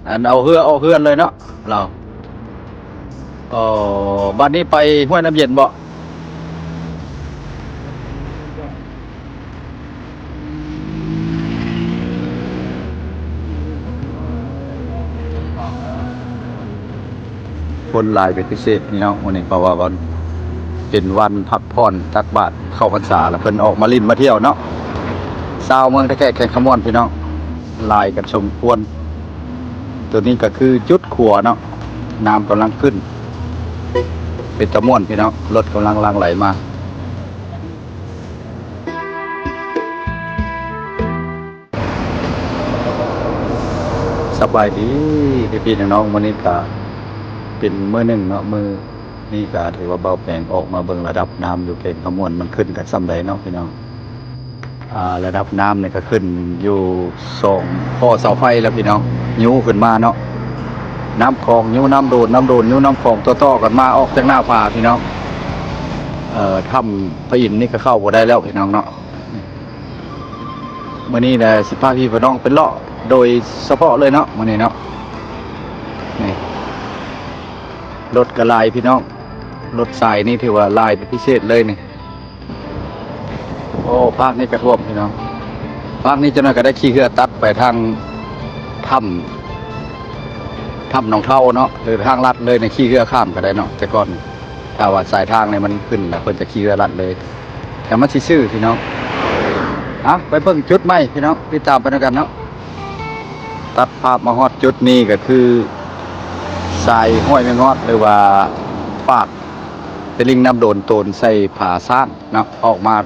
ອັນເອົາເຮືອອອກເຮືອນເລີຍເນາະລາວ. ອໍ ບາດນີ້ໄປຫ້ວຍນ້ຳເຢັນບໍ? ຄົນຫຼາຍເປັນພິເສດພີ່ນ້ອງມື້ນີ້ ເພາະວ່າວັນ ເປັນວັນພັກຜ່ອນຕັກບາດເຂົ້າພັນສາ ແລ້ວເພິ່ນອອກມາຫຼິ້ນມາທ່ຽວເນາະ. ຊາວເມືອງທ່າແຂກແຂວງຄຳມ່ວນພີ່ນ້ອງ ຫຼາຍກັນສົມຄວນ. ໂຕນີ້ກໍຄືຈຸດຂົວເນາະ ນ້ຳກຳລັງຂຶ້ນ ເປັນຕາມ່ວນພີ່ນ້ອງ ລົດກຳລັງຫຼັ່ງໄຫຼມາ. ສະບາຍດີພີ່ໆນ້ອງໆ ມື້ນີ້ກະເປັນມື້ໜຶ່ງເນາະ ມື້ນີ້ກະຖືວ່າບ່າວແປງອອກມາເບິ່ງລະດັບນ້ຳຢູ່ແຂວງຄຳມ່ວນ ມັນຂຶ້ນກັນສ່ຳໃດເນາະພີ່ນ້ອງ. ອ່າ ລະດັບນ້ຳນີ້ກະຂຶ້ນຢູ່ສອງຂໍ້ເສົາໄຟແລ້ວພີ່ນ້ອງ ຍູ້ຂຶ້ນມາເນາະ ນ້ຳຂອງຍູ້ນ້ຳໂດນ ນ້ຳໂດນຍູ້ນ້ຳຂອງ ຕໍ່ໆກັນມາອອກຈາກໜ້າຜາພີ່ນ້ອງ. ເອີ ຖ້ຳພະອິນນີ້ກະເຂົ້າບໍ່ໄດ້ແລ້ວພີ່ນ້ອງເນາະ. ມື້ນີ້ແຫຼະ ຊິພາພີ່ພານ້ອງໄປເລາະໂດຍສະເພາະເລີຍເນາະ ມື້ນີ້ເນາະ. ນີ້ ລົດກໍຫຼາຍພີ່ນ້ອງ ລົດສາຍນີ້ຖືວ່າຫຼາຍເປັນພິເສດເລີຍນີ້. ໂອ້ ພາກນີ້ກະຖ້ວມພີ່ນ້ອງ ພາກນີ້ຈັກໜ້ອຍກໍໄດ້ຂີ່ເຮືອຕັດໄປທາງຖ້ຳ ຖ້ຳໜອງເທົາເນາະ ຫຼືທາງລັດເລີຍນີ້ ຂີ່ເຮືອຂ້າມກໍໄດ້ເນາະ. ແຕ່ກ່ອນຖ້າວ່າສາຍທາງນີ້ມັນຂຶ້ນແລ້ວ ເພິ່ນຈະຂີ່ເຮືອລັດເລີຍ ແຕ່ມັນຊິຊື່ພີ່ນ້ອງ. ເອົາ ໄປເບິ່ງຈຸດໃໝ່ພີ່ນ້ອງ ຕິດຕາມໄປນຳກັນເນາະ. ຕັດພາບມາຮອດຈຸດນີ້ກໍຄື ສາຍຫ້ວຍແມ່ງອດ ຫຼືວ່າປາກຕະລິ່ງນ້ຳໂດນໂຕນໃສ່ຜາຊ້າງເນາະ ອອກມາ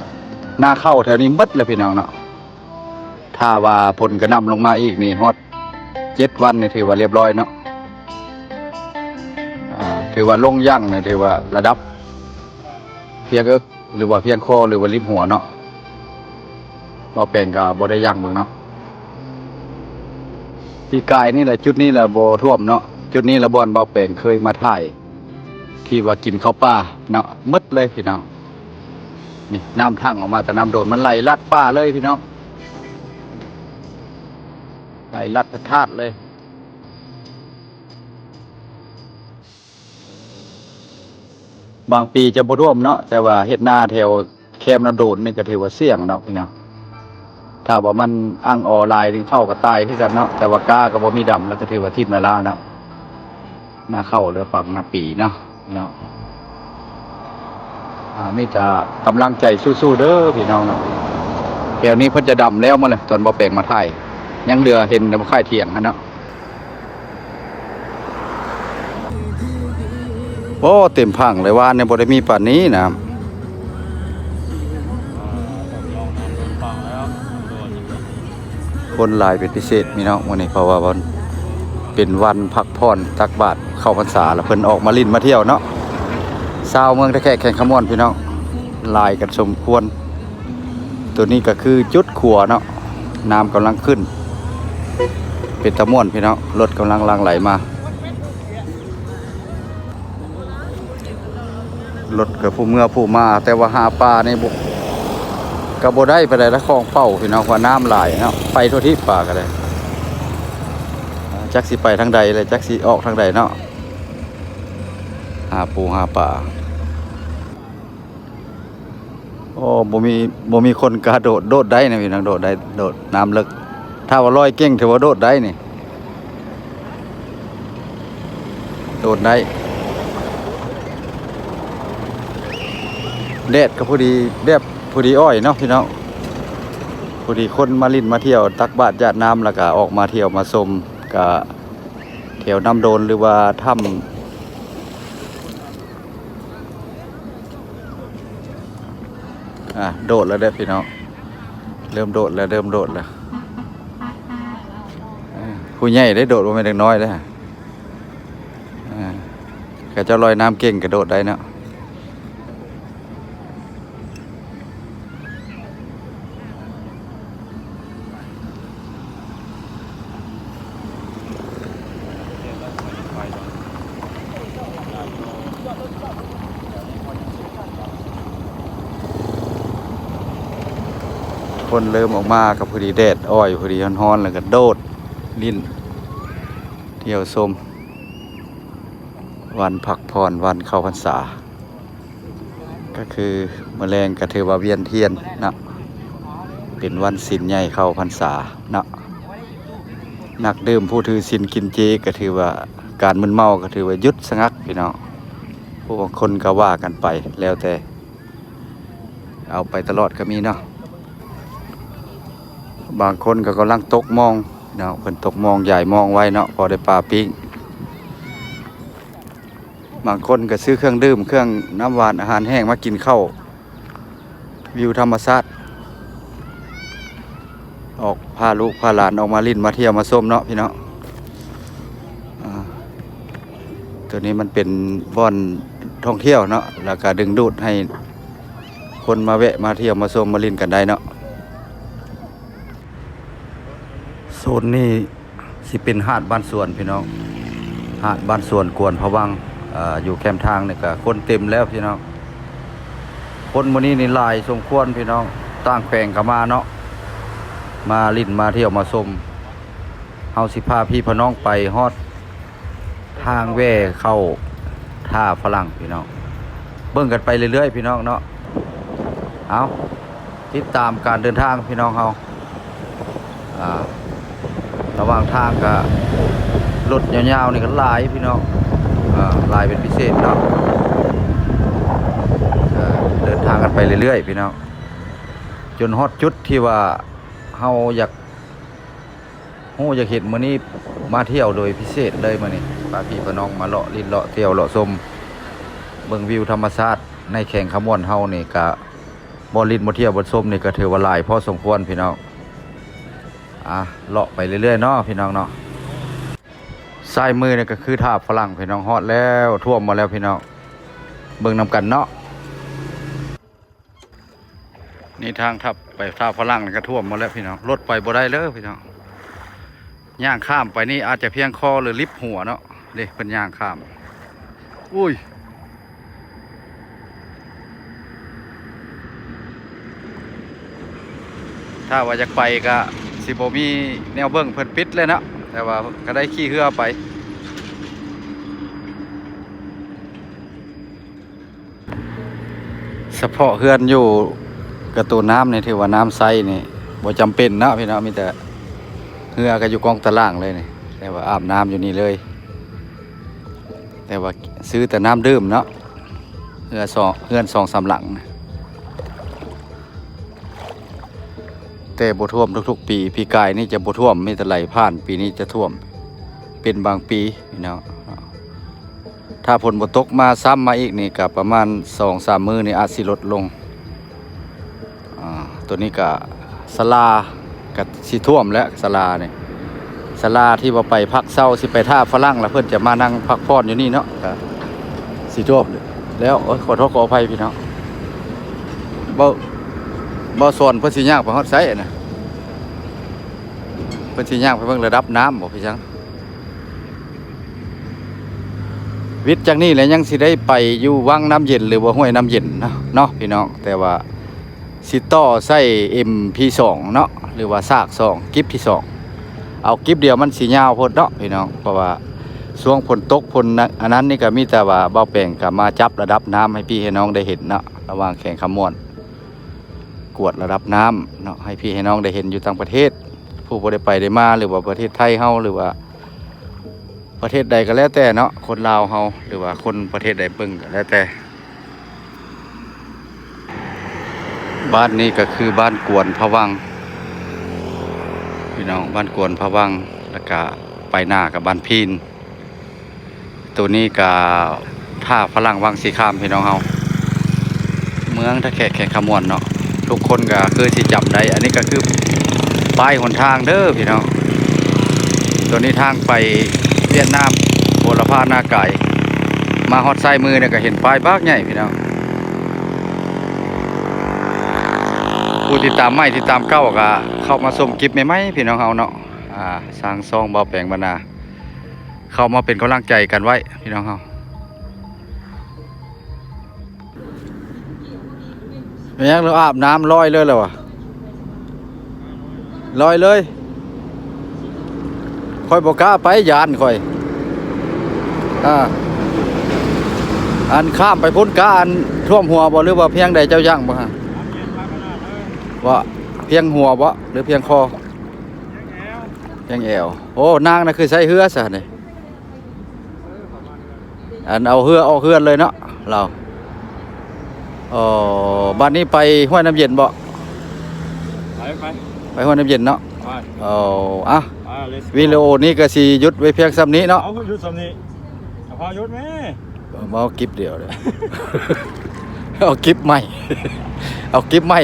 ໜ້າເຂົ້າແຖວນີ້ໝົດແລ້ວພີ່ນ້ອງເນາະ. ຖ້າວ່າຝົນກະໜ່ຳລົງມາອີກນີ້ ຮອດເຈັດວັນນີ້ຖືວ່າລຽບຮ້ອຍເນາະ. ອ່າ ຖືວ່າລົງຢັ້ງນະ ຖືວ່າລະດັບພຽງເອິກ ຫຼືວ່າພຽງຄໍ ຫຼືວ່າລິບຫົວເນາະ. ບ່າວແປງກໍບໍ່ໄດ້ຢັ້ງເບິ່ງເນາະ. ປີກາຍນີ້ແຫຼະ ຈຸດນີ້ແຫຼະບໍ່ຖ້ວມເນາະ. ຈຸດນີ້ແຫຼະບ່ອນບ່າວແປງເຄີຍມາຖ່າຍ ທີ່ວ່າກິນເຂົ້າປ່າເນາະ ໝົດເລີຍພີ່ນ້ອງ. ນີ້ນ້ຳຖັງອອກມາແຕ່ນ້ຳໂດນ ມັນໄຫຼລັດປ່າເລີຍພີ່ນ້ອງ ໄຫຼລັດທາດເລີຍ. ບາງປີຈະບໍ່ຖ້ວມເນາະ ແຕ່ວ່າເຮັດນາແຖວແຄມນ້ຳໂດນນີ້ກໍຖືວ່າສ່ຽງເນາະພີ່ນ້ອງ. ຖ້າວ່າມັນອັ່ງອໍຫຼາຍນີ້ ເຂົ້າກໍຕາຍຄືກັນເນາະ ແຕ່ວ່າກ້າກໍບໍ່ມີດຳ ແລ້ວກໍຖືວ່າຖິ້ມແລ້ວລະເນາະ. ນາເຂົ້າ ຫຼືຝັງນາປີເນາະ ເນາະ. ອ່າ ມີແຕ່ກຳລັງໃຈສູ້ໆເດີພີ່ນ້ອງເນາະ. ແຖວນີ້ເພິ່ນຈະດຳແລ້ວໝົດແຫຼະ ຕອນບ່າວແປງມາຖ່າຍ ຍັງເຫຼືອເຫັນແຕ່ບໍ່ຄ້າຍຖຽງຫັ້ນເນາະ. ໂອ້ ເຕັມຝັ່ງເລີຍ ວານນີ້ບໍ່ໄດ້ມີປານນີ້ນະ. ຄົນຫຼາຍເປັນພິເສດພີ່ນ້ອງມື້ນີ້ ເພາະວ່າວັນ ເປັນວັນພັກຜ່ອນຕັກບາດເຂົ້າພັນສາ ແລ້ວເພິ່ນອອກມາຫຼິ້ນມາທ່ຽວເນາະ. ຊາວເມືອງທ່າແຂກແຂວງຄຳມ່ວນພີ່ນ້ອງ ຫຼາຍກັນສົມຄວນ. ໂຕນີ້ກໍຄືຈຸດຂົວເນາະ ນ້ຳກຳລັງຂຶ້ນ ເປັນຕາມ່ວນພີ່ນ້ອງ ລົດກຳລັງຫຼັ່ງໄຫຼມາ. ລົດກໍຜູ້ເມືອຜູ້ມາ ແຕ່ວ່າຫາປານີ້ບໍ່ ກໍບໍ່ໄດ້ປານໃດລະ ຂອງເປົ່າພີ່ນ້ອງ ເພາະວ່ານ້ຳຫຼາຍເນາະ ໄປທົ່ວທີບປາກໍໄດ້. ຈັກຊິໄປທາງໃດແລະ ຈັກຊິອອກທາງໃດເນາະ ຫາປູຫາປາ. ໂອ້ ບໍ່ມີ ບໍ່ມີຄົນກ້າໂດດ ໂດດໄດ້ນະພີ່ນ້ອງ ໂດດໄດ້ ໂດດ ນ້ຳເລິກ. ຖ້າວ່າລອຍເກັ່ງຖືວ່າໂດດໄດ້ນີ້ ໂດດໄດ້. ແດດກໍພໍດີ ແບບພໍດີອ້ອຍເນາະພີ່ນ້ອງ ພໍດີຄົນມາຫຼິ້ນມາທ່ຽວ ຕັກບາດຢາດນ້ຳ ແລ້ວກໍອອກມາທ່ຽວມາຊົມ ກະແຖວນ້ຳໂດນ ຫຼືວ່າຖ້ຳ ອ່າ ໂດດແລ້ວເດີພີ່ນ້ອງ ເລີ່ມໂດດແລ້ວ ເລີ່ມໂດດແລ້ວ. ເອີ ຜູ້ໃຫຍ່ໄດ້ໂດດ ບໍ່ແມ່ນເດັກນ້ອຍເດີ. ເອີ ເຂົາເຈົ້າລອຍນ້ຳເກັ່ງກະໂດດໄດ້ເນາະ. ຄົນເລີ່ມອອກມາກໍພໍດີແດດອ້ອຍ ພໍດີຮ້ອນໆ ແລ້ວກໍໂດດຫຼິ້ນ. ທ່ຽວຊົມວັນພັກຜ່ອນ ວັນເຂົ້າພັນສາ ກໍຄືມື້ແລງກໍຖືວ່າວຽນທຽນເນາະ ເປັນວັນສິນໃຫຍ່ເຂົ້າພັນສາເນາະ. ນັກດື່ມຜູ້ຖືສິນກິນເຈກໍຖືວ່າການມຶນເມົາກໍຖືວ່າຢຸດສະງັກພີ່ນ້ອງ. ຜູ້ບາງຄົນກໍວ່າກັນໄປ ແລ້ວແຕ່ ເອົາໄປຕະຫຼອດກໍມີເນາະ. ບາງຄົນກໍກຳລັງຕົກມອງເນາະ ເພິ່ນຕົກມອງ ຢາຍມອງໄວ້ເນາະ ພໍໄດ້ປາປີ້ງ. ບາງຄົນກໍຊື້ເຄື່ອງດື່ມ ເຄື່ອງນ້ຳຫວານ ອາຫານແຫ້ງມາກິນເຂົ້າ ວິວທຳມະຊາດ ອອກ ພາລູກພາຫຼານອອກມາຫຼິ້ນມາທ່ຽວມາຊົມເນາະພີ່ນ້ອງ. ອ່າ ໂຕນີ້ມັນເປັນບ່ອນທ່ອງທ່ຽວເນາະ ແລ້ວກະດຶງດູດໃຫ້ຄົນມາແວະມາທ່ຽວມາຊົມມາຫຼິ້ນກັນໄດ້ເນາະ. ໂຊນນີ້ຊິເປັນຫາດບ້ານສວນພີ່ນ້ອງ ຫາດບ້ານສວນກວນພະວັງ. ເອີ ຢູ່ແຄມທາງນີ້ກະຄົນເຕັມແລ້ວພີ່ນ້ອງ. ຄົນມື້ນີ້ນີ້ຫຼາຍສົມຄວນພີ່ນ້ອງ ຕ່າງແຂວງກໍມາເນາະ ມາຫຼິ້ນມາທ່ຽວມາຊົມ. ເຮົາຊິພາພີ່ພານ້ອງໄປຮອດທາງແວ່ເຂົ້າທ່າຝຣັ່ງພີ່ນ້ອງ ເບິ່ງກັນໄປເລື້ອຍໆພີ່ນ້ອງເນາະ. ເອົາ ຕິດຕາມການເດີນທາງພີ່ນ້ອງເຮົາ. ອ່າ ລະຫວ່າງທາງກະລົດຍາວໆນີ້ກໍຫຼາຍພີ່ນ້ອງ ອ່າ ຫຼາຍເປັນພິເສດເນາະ. ເດີນທາງກັນໄປເລື້ອຍໆພີ່ນ້ອງ ຈົນຮອດຈຸດທີ່ວ່າເຮົາຢາກຮູ້ຢາກເຫັນ. ມື້ນີ້ມາທ່ຽວໂດຍພິເສດເລີຍ ມື້ນີ້ພາພີ່ພານ້ອງມາເລາະຫຼິ້ນເລາະທ່ຽວເລາະຊົມ ເບິ່ງວິວທຳມະຊາດໃນແຂວງຄຳມ່ວນເຮົານີ້ກະ ບ່ອນຫຼິ້ນບ່ອນທ່ຽວບ່ອນຊົມນີ້ກໍຖືວ່າຫຼາຍພໍສົມຄວນພີ່ນ້ອງ. ອ່າ ເລາະໄປເລື້ອຍໆເນາະພີ່ນ້ອງເນາະ. ຊ້າຍມືນີ້ກໍຄືທ່າຝຣັ່ງພີ່ນ້ອງ ຮອດແລ້ວ ຖ້ວມໝົດແລ້ວພີ່ນ້ອງ ເບິ່ງນຳກັນເນາະ. ນີ້ທາງທັບໄປທ່າຝຣັ່ງນີ້ກໍຖ້ວມໝົດແລ້ວພີ່ນ້ອງ ລົດໄປບໍ່ໄດ້ເລີຍພີ່ນ້ອງ. ຍ່າງຂ້າມໄປນີ້ອາດຈະພຽງຄໍ ຫຼືລິບຫົວເນາະ. ເດ້ ເພິ່ນຍ່າງຂ້າມ ອຸ້ຍ ຖ້າວ່າຢາກໄປກະຊິບໍ່ມີແນວເບິ່ງ ເພິ່ນປິດເລີຍເນາະ ແຕ່ວ່າກະໄດ້ຂີ່ເຮືອໄປ. ສະເພາະເຮືອນຢູ່ກະຕູນ້ຳນີ້ ຖືວ່ານ້ຳໃສນີ້ບໍ່ຈຳເປັນເນາະພີ່ນ້ອງ ມີແຕ່ເຮືອກໍຢູ່ກ້ອງຕະລ່າງເລີຍນີ້ ແຕ່ວ່າອາບນ້ຳຢູ່ນີ້ເລີຍ. ແຕ່ວ່າຊື້ແຕ່ນ້ຳດື່ມເນາະ ເຮືອສອງ ເຮືອນສອງສາມຫຼັງ ແຕ່ບໍ່ຖ້ວມທຸກໆປີ. ປີກາຍນີ້ຈະບໍ່ຖ້ວມ ມີແຕ່ໄຫຼຜ່ານ ປີນີ້ຈະຖ້ວມເປັນບາງປີພີ່ນ້ອງ. ຖ້າຝົນບໍ່ຕົກມາຊ້ຳມາອີກນີ້ ກະປະມານສອງສາມມື້ນີ້ອາດຊິລົດລົງ. ອ່າ ໂຕນີ້ກະສາລາກະຊິຖ້ວມແລ້ວ ສາລານີ້ ສາລາທີ່ວ່າໄປພັກເຊົາ ຊິໄປທ່າຝຣັ່ງ ແລ້ວເພິ່ນຈະມານັ່ງພັກຜ່ອນຢູ່ນີ້ເນາະ ກະຊິຖ້ວມແລ້ວ. ໂອ້ຍ ຂໍໂທດຂໍອະໄພພີ່ນ້ອງ. ເບົາ ເບົາສອນເພິ່ນຊິຍ່າງໄປຮອດໃສນະ? ເພິ່ນຊິຍ່າງໄປເບິ່ງລະດັບນ້ຳບໍ ຄືຫຍັງ? ວິດຈາກນີ້ແລ້ວຍັງຊິໄດ້ໄປຢູ່ວັງນ້ຳເຢັນ ຫຼືວ່າຫ້ວຍນ້ຳເຢັນເນາະ ເນາະພີ່ນ້ອງ. ແຕ່ວ່າຊິຕໍ່ໃສ່ເອັມພີສອງເນາະ ຫຼືວ່າສາກສອງ ກິບທີສອງ. ເອົາກິບດຽວມັນຊິຍາວໂພດເນາະພີ່ນ້ອງ ເພາະວ່າຊ່ວງຝົນຕົກ ຝົນອັນນັ້ນນີ້ກໍມີແຕ່ວ່າເບົາແປງກໍມາຈັບລະດັບນ້ຳໃຫ້ພີ່ໃຫ້ນ້ອງໄດ້ເຫັນເນາະ ລະຫວ່າງແຂວງຄຳມ່ວນ ກວດລະດັບນ້ຳເນາະ ໃຫ້ພີ່ໃຫ້ນ້ອງໄດ້ເຫັນຢູ່ຕ່າງປະເທດ ຜູ້ບໍ່ໄດ້ໄປໄດ້ມາ ຫຼືວ່າປະເທດໄທເຮົາ ຫຼືວ່າ ປະເທດໃດກໍແລ້ວແຕ່ເນາະ ຄົນລາວເຮົາ ຫຼືວ່າຄົນປະເທດໃດເບິ່ງກໍແລ້ວແຕ່. ບ້ານນີ້ກໍຄືບ້ານກວນພະວັງພີ່ນ້ອງ ບ້ານກວນພະວັງ ແລ້ວກະໄປໜ້າກັບບ້ານພີນ. ໂຕນີ້ກະທ່າຝຣັ່ງວັງສີຄາມພີ່ນ້ອງເຮົາ ເມືອງທ່າແຂກ ແຂວງຄຳມ່ວນເນາະ. ທຸກຄົນກໍຄືຊິຈຳໄດ້ ອັນນີ້ກໍຄືປ້າຍຫົນທາງເດີພີ່ນ້ອງ. ໂຕນີ້ທາງໄປຫວຽດນາມ ບົວລະພານາກາຍ. ມາຮອດຊ້າຍມືນີ້ກໍເຫັນປ້າຍບັກໃຫຍ່ພີ່ນ້ອງ. ຜູ້ຕິດຕາມໃໝ່ ຕິດຕາມເກົ່າກໍເຂົ້າມາຊົມຄລິບໃໝ່ໆ ພີ່ນ້ອງເຮົາເນາະ. ອ່າ ທາງຊ່ອງເບົາແປງບັນນາ ເຂົ້າມາເປັນກຳລັງໃຈກັນໄວ້ພີ່ນ້ອງເຮົາ. ແມ່ນຫຍັງ ລາວອາບນ້ຳລອຍເລີຍແລ້ວວະ ລອຍເລີຍ. ຂ້ອຍບໍ່ກ້າໄປ ຢ້ານຂ້ອຍ. ອ່າ ອັນຂ້າມໄປພຸ້ນ ກ້າອັນຖ້ວມຫົວບໍ່ ຫຼືວ່າພຽງໃດ ເຈົ້າຢ້ານບໍ່ຮະ? ວ່າພຽງຫົວບໍ່ ຫຼືພຽງຄໍ? ພຽງແອວ. ໂອ້ ນາງນະຄືໃຊ້ເຮືອຊະນີ້. ອັນເອົາເຮືອອອກເຮືອນເລີຍເນາະລາວ. ອໍ ບັດນີ້ໄປຫ້ວຍນ້ຳເຢັນບໍ່? ໄປ ໄປ ໄປຫ້ວຍນ້ຳເຢັນເນາະ. ໄປ. ອໍ ອ່ະ ອ່າ ວິດີໂອນີ້ກໍຊິຢຸດໄວ້ພຽງສ່ຳນີ້ເນາະ. ເອົາ ຢຸດສ່ຳນີ້. ເອົາ ຢຸດແມ້. ເອົາກິບດຽວເດີ ເອົາກິບໃໝ່ ເອົາກິບໃໝ່.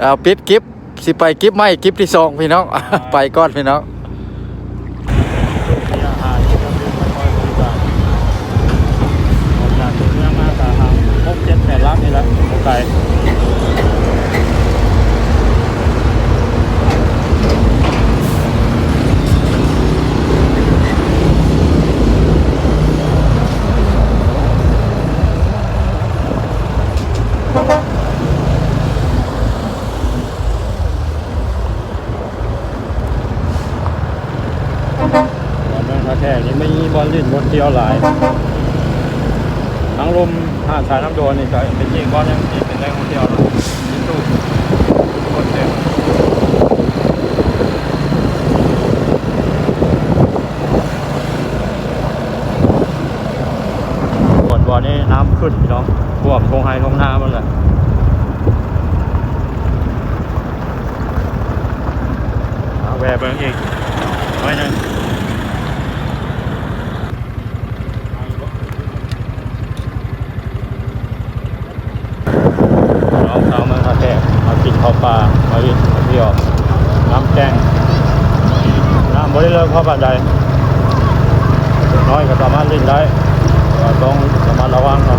ເອົາ ປິດກິບ. ຊິໄປກິບໃໝ່ ກິບທີສອງພີ່ນ້ອງ. ອ່າ ໄປກ່ອນພີ່ນ້ອງ. ມີອາຫານ ມີເຄື່ອງດື່ມ ໄວ້ຄອຍບໍລິການ. ອອກຈາກຕົວເມືອງມາກະຫາງຫົກເຈັດແປດຫຼັກນີ້ແຫຼະ ບໍ່ໄກ. ເມືອງທ່າແຂກນີ້ມີບ່ອນຫຼິ້ນບ່ອນທ່ຽວຫຼາຍ ທາງລຸ່ມຫາດຊາຍນ້ຳໂດນນີ້ກະເປັນອີກບ່ອນໜຶ່ງທີ່ເປັນແຫຼ່ງທ່ອງທ່ຽວເນາະ ມີຕູ້ຄົນເຕັມ. ບ່ອນ ບ່ອນນີ້ນ້ຳຂຶ້ນພີ່ນ້ອງ ຖ້ວມທົ່ງໄຮ່ທົ່ງນາໝົດແຫຼະ. ມາແວ່ເບິ່ງອີກໜ້ອຍໜຶ່ງ. ພີ່ນ້ອງຊາວເມືອງທ່າແຂກ ມາກິນເຂົ້າປ່າ ມາຫຼິ້ນມາທ່ຽວ ນ້ຳແກ້ງ ນ້ຳບໍ່ໄດ້ເລິກພໍປານໃດ ເດັກນ້ອຍກໍສາມາດຫຼິ້ນໄດ້ ແຕ່ວ່າຕ້ອງລະມັດລະວັງເນາະ.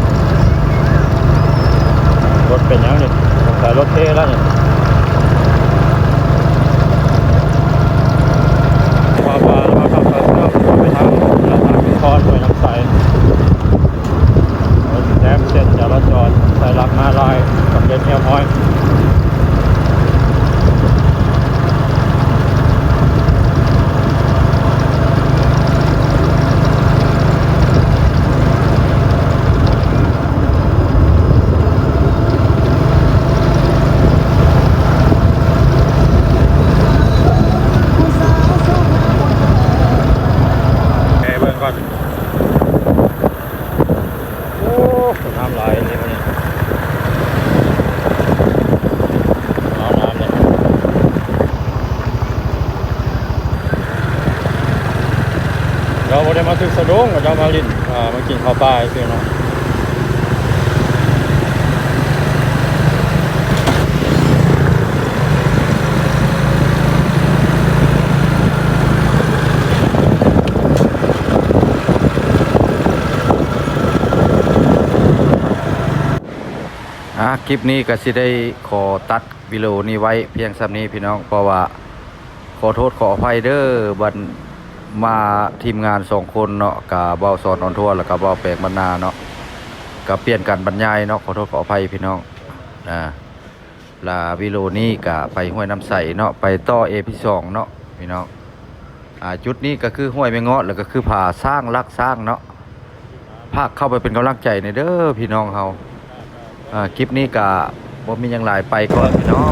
ລົດເປັນຫຍັງນີ້? ສົງໄສລົດເທແລ້ວນີ້. ເຂົ້າປ່າ ເຂົ້າທາງໄປທາງ ທາງນະຄອນຫ້ວຍນ້ຳໃສ. ແນມເສັ້ນຈະລາຈອນ ໃສ່ຫຼັກມາລາຍສຳເລັດຮຽບຮ້ອຍ. ໃຫ້ເບິ່ງກ່ອນ. ໂອ້ ນ້ຳຫຼາຍເດ້ມື້ນີ້ ເອົານ້ຳເລີຍ. ເຮົາບໍ່ໄດ້ມາຖືກສະດຸ້ງ ເຂົາເຈົ້າມາຫຼິ້ນ ອ່າ ມາກິນເຂົ້າປ່າຊື່ເນາະ. ອ່າ ຄລິບນີ້ກໍຊິໄດ້ຂໍຕັດວິດີໂອນີ້ໄວ້ພຽງສ່ຳນີ້ພີ່ນ້ອງ ເພາະວ່າຂໍໂທດຂໍອະໄພເດີ້ ບັດມາທີມງານສອງຄົນເນາະ ກະເວົ້າສອນອອນທົວ ແລ້ວກະເວົ້າແປງບັນນາເນາະ ກະປ່ຽນກັນບັນຍາຍເນາະ ຂໍໂທດຂໍອະໄພພີ່ນ້ອງ. ອ່າ ລະວິດີໂອນີ້ກະໄປຫ້ວຍນ້ຳໃສເນາະ ໄປຕໍ່ເອພີສອງເນາະພີ່ນ້ອງ. ອ່າ ຈຸດນີ້ກໍຄືຫ້ວຍແມ່ເງາະ ແລ້ວກໍຄືຜາຊ້າງ ຫຼັກຊ້າງເນາະ. ຝາກເຂົ້າໄປເປັນກຳລັງໃຈແດ່ເດີ້ພີ່ນ້ອງເຮົາ. ອ່າ ຄລິບນີ້ກະບໍ່ມີຫຍັງຫຼາຍ ໄປກ່ອນພີ່ນ້ອງ.